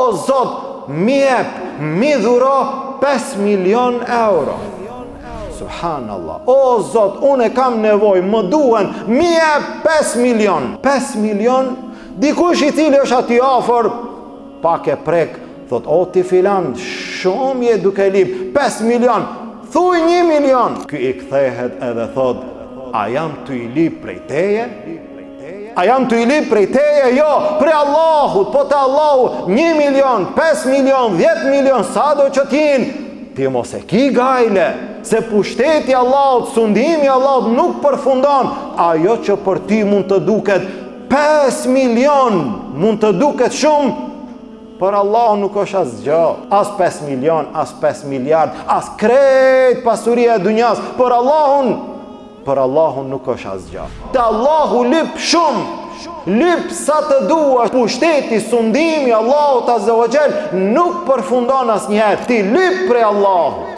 O Zot, m'i jep, m'i dhuro 5 milion euro. Subhanallah. O Zot, unë e kam nevojë, më duhen, m'i jep 5 milion. 5 milion, dikush i cili është aty afër, pak e prek, thot, o ti filan, shumë je duke lip, 5 milion, thuj 1 milion. Ky i kthehet edhe thot, a jam tu i lip prej teje? A jam tu i lip prej teje? Jo, prej Allahut, po te Allahu, 1 milion, 5 milion, 10 milion, sado që t'jenë, ti mos e ki gajle, se pushteti i Allahut, sundimi i Allahut nuk përfundon, ajo që për ty mund të duket 5 milion, mund të duket shumë, për Allahun nuk është asgjë, as 5 milion, as 5 miliard, as krejt pasuria e dunjas, për Allahun Për Allahun nuk është asgjë. Te Allahu lyp shumë, lyp sa të duash, pushteti, sundimi i Allahut Azza wa Jall nuk përfundon asnjëherë. Ti lyp prej Allahut.